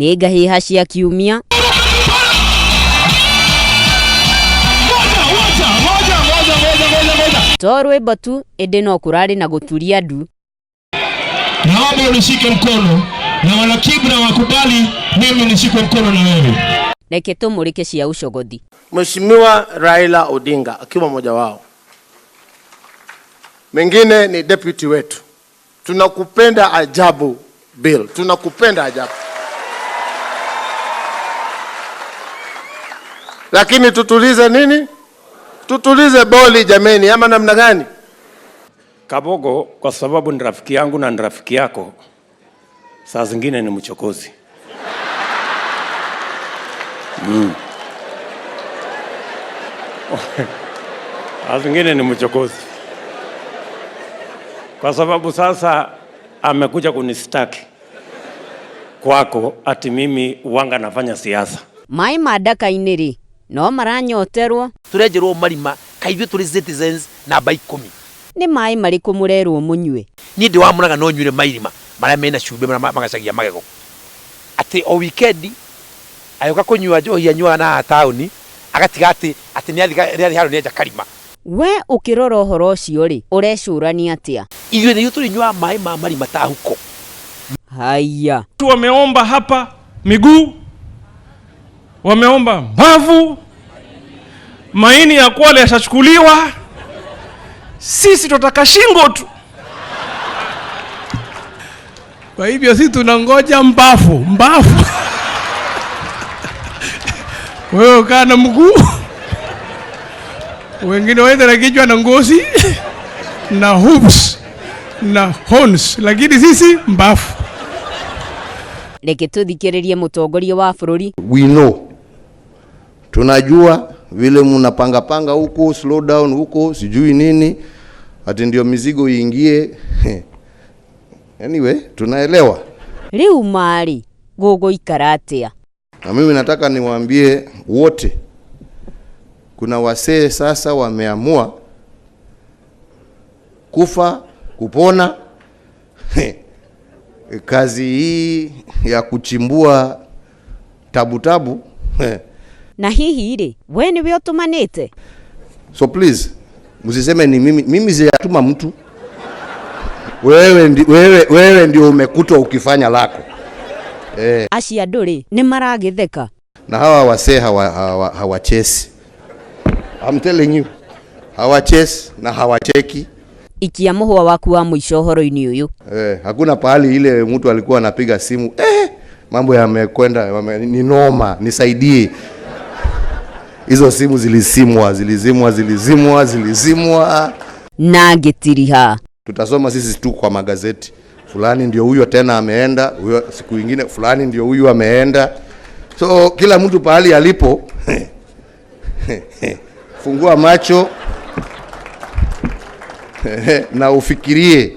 Nĩ ngahĩha cia kiumia. To rwĩmbo tu ĩndĩ no kũrarĩ na gũturia ndu. Naomba unishike mkono na wanakibra wakubali mimi nishikwe mkono na wewe. Reke tũmũrĩke cia ucogothi. Mheshimiwa Raila Odinga akiwa mmoja wao. Mengine ni deputy wetu. Tunakupenda ajabu Bill, tunakupenda ajabu. Lakini tutulize nini? Tutulize boli jameni, ama namna gani? Kabogo kwa sababu ni rafiki yangu na ni rafiki yako, saa zingine ni mchokozi. Saa zingine ni mchokozi, kwa sababu sasa amekuja kunistaki kwako ati mimi wanga nafanya siasa. Maĩ ma ndaka-inĩ rĩ no maranyoterwo. Turenjerwo marima kaithuĩ tũrĩ citizens namba 10. Nĩ maĩ marĩkũ mũrerwo mũnyue? Niĩ ndĩ wa Mũrang'a no nyuire mairima marĩa mena cumbĩ marĩa magacagia magego. Atĩ o weekend agĩũka kũnyua njohi anyuaga na haha taũni, agatiga atĩ nĩathiĩ handũ nĩenja karima. We ũkĩrora ũhoro ũcio rĩ, ũrecũrania atĩa? Ithuĩ nĩithuĩ tũrĩnyuaga maĩ ma marima ta huko. Haya. Watu wameomba hapa miguu, wameomba mbavu, maini ya Kwale yashachukuliwa. Sisi tutaka shingo tu. Kwa hivyo sisi tunangoja mbafu, mbafu. Wewe ukaa na mguu, wengine waende na kichwa na ngozi na hooves na horns, lakini sisi mbafu. Reke tuthikiririe mutongoria wa bũrũri. We know, tunajua vile mnapanga panga huko, slow down huko, sijui nini, ati ndio mizigo iingie. Anyway, tunaelewa. Rĩu marĩ gũgũikara atĩa? Na mimi nataka niwaambie wote, kuna wasee sasa wameamua kufa kupona. Kazi hii ya kuchimbua tabu tabu. Na hihi rĩ, we nĩwe ũtũmanĩte? So please, msiseme ni mimi, mimi sijatuma mtu. Wewe ndio umekutwa ukifanya lako. Acio andũ rĩ, nĩ maragĩtheka. Na hawa wasee hawachesi. I'm telling you. Hawachesi na hawacheki. Ikia mũhwa waku wa mũico ũhoro-inĩ ũyũ. Hakuna pahali ile mtu alikuwa anapiga simu, mambo yamekwenda, ni noma, nisaidie. Hizo simu zilizimwa, zilizimwa, zilizimwa, zilizimwa. Na ngĩtiriha. Tutasoma sisi tu kwa magazeti. Fulani ndio huyo tena ameenda, huyo siku nyingine fulani ndio huyu ameenda. So kila mtu pahali alipo, fungua macho na ufikirie.